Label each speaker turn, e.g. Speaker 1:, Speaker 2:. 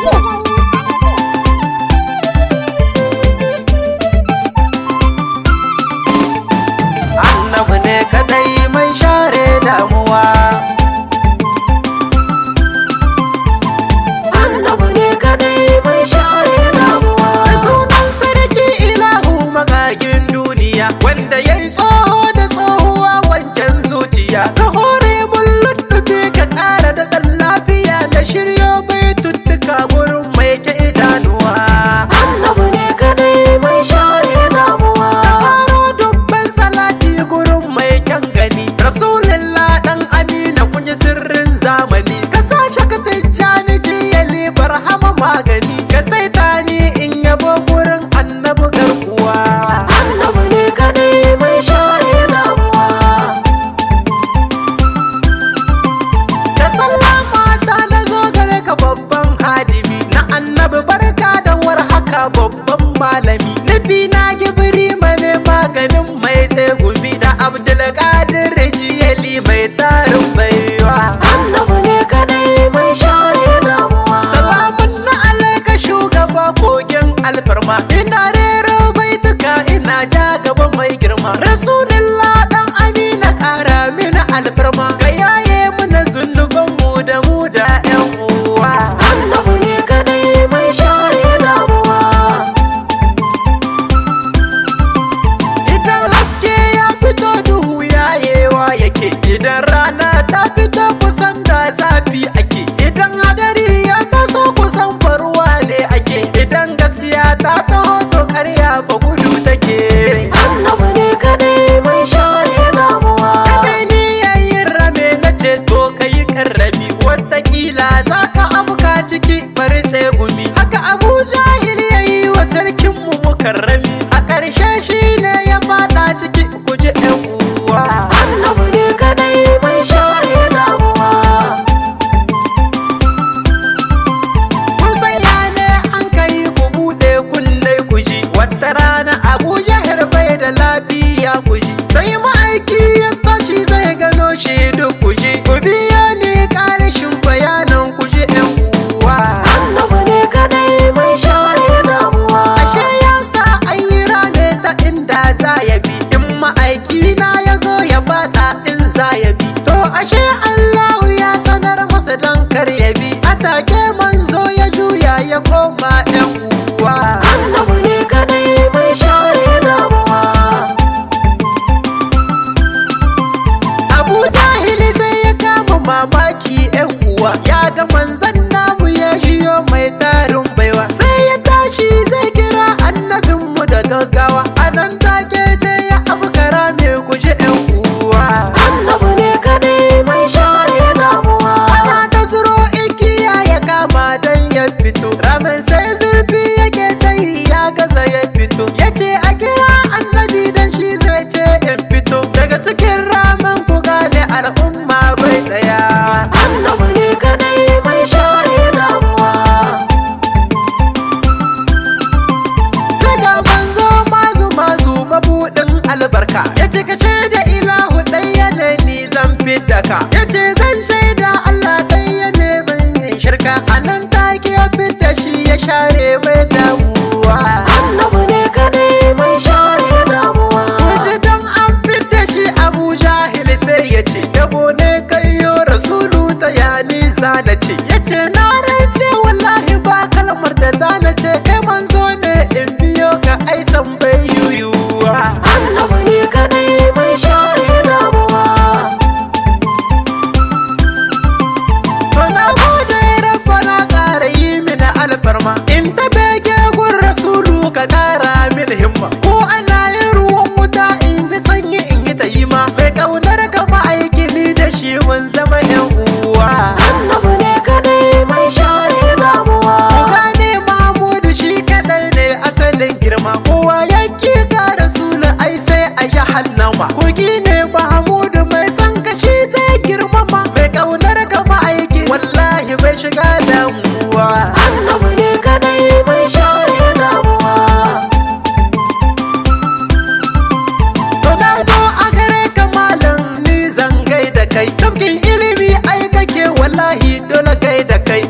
Speaker 1: the beat.
Speaker 2: Annabi ne kadai mai share damuwa.
Speaker 3: Annabi ne kadai mai share damuwa.
Speaker 2: Da sunan sarki ilahu magagin duniya, wanda ya yi tsoho da tsohuwa wancan zuciya. Ka hore mun luttufi ka ƙara da ɗan lafiya na shiryo baituttuka wurin mai ke idanuwa.
Speaker 3: Annabi ne kadai mai share damuwa.
Speaker 2: Karo dubban salati gurin mai kyan gani, Rasulullah dan Amina kun yi sirrin zamani. Ka sa shaka tijjani jiyali barhama magani, ka saitani in yabo gurin annabi garkuwa.
Speaker 3: Annabi ne kadai mai share damuwa.
Speaker 2: Da sallama ta na zo gare ka babban hadimi na annabi, barka da warhaka babban malami. Nufi na gibiri mane maganin mai tsegumi da Abdulkadir jiyali mai tarin baiwa.
Speaker 3: Annabi ne kadai mai share damuwa.
Speaker 2: Salamun na alaika shugaba kogin alfarma, ina rero baituka ina ja gaba mai girma. Rasulullah dan Amina kara mini alfarma, ka yaye muna zunubanmu da mu da yan uwa.
Speaker 3: Annabi ne kadai mai share damuwa.
Speaker 2: Idan haske ya fito duhu yayewa yake, idan rana ta fito kusan da zafi ake, idan hadari ya taso kusan faruwa ne ake, idan gaskiya ta taho to karya ba gudu take.
Speaker 3: Annabi ne kadai mai share damuwa.
Speaker 2: Kai ni yayin rame na ce to kayi karrabi, watakila za ka abuka ciki bari tsegumi. Haka Abu Jahil ya yi wa sarkinmu mukarrami, a ƙarshe shi ne ya fada ciki kuje ƴan uwa.
Speaker 3: Annabi ne kadai mai share damuwa.
Speaker 2: Kun san ya ne an kai ku buɗe kunne ku ji, wata rana Abu Jahil bai da lafiya ku ji, sai ma'aiki ya tashi zai gano shi duk ku ji, ku biya ni ƙarashin bayanan ku ji ƴan uwa.
Speaker 3: Annabi ne kadai mai share damuwa.
Speaker 2: Ashe ya sa an yi rame ta inda za ya bi, in ma'aiki na ya zo ya fada in za ya bi. To ashe Allahu ya sanar masa don kar ya bi, a take manzo ya juya ya koma ƴan uwa.
Speaker 3: Annabi ne kadai mai share damuwa.
Speaker 2: Abu Jahili sai ya kama mamaki ƴan uwa, ya ga manzon namu ya shiyo mai tarin baiwa. Sai ya tashi zai kira annabinmu da gaggawa, a nan take sai ya abu karame ku ji ƴan uwa.
Speaker 3: Annabi ne kadai mai share damuwa.
Speaker 2: Ana ta zuro igiya ya kama don ya fito, ramin sai zurfi yake ta yi ya gaza ya fito. Ya ce a kira annabi don shi zai ce in fito daga cikin ramin, ku gane al'umma bai tsaya.
Speaker 3: Annabi ne kadai mai share damuwa.
Speaker 2: Sai ga manzo mazu mazu mabuɗin albarka, ya ce ka da ilahu ɗaya ne ni zan fidda ka. Ya ce zan shaida Allah ɗaya ne ban yin shirka. A nan take ya fidda shi ya share mai damuwa.
Speaker 3: Annabi ne kadai mai share damuwa.
Speaker 2: Kuje don an fidda shi Abu Jahil sai ya ce yabo ne kayo rasulu ta ya ni zana ce. Ya ce na rantse wallahi ba kalmar da zana ce, kai manzo ne in biyo ka ai san bai yuyuwa.
Speaker 3: Annabi ne kadai mai share damuwa.
Speaker 2: To na gode rabbana ƙara yi mini alfarma, in ta bege gun rasulu ka ƙara mini himma. Ko ana yin ruwan wuta in ji sanyi in yi ta yi ma, mai ƙaunar ka ma'aiki ni da shi mun zama 'yan uwa.
Speaker 3: Annabi ne kadai mai share damuwa.
Speaker 2: Ku gane Mahmudu shi kadai ne asalin girma, kowa ya ka rasulu ai sai a jahannama. Kogi ne Mahmudu mai son ka shi zai girmama, mai ƙaunar ka ma'aiki wallahi bai shiga damuwa.
Speaker 3: Annabi ne kadai mai share damuwa.
Speaker 2: To na zo a gare ka malam ni zan gaida kai, tafkin ilimi ai kake wallahi dole gaida kai.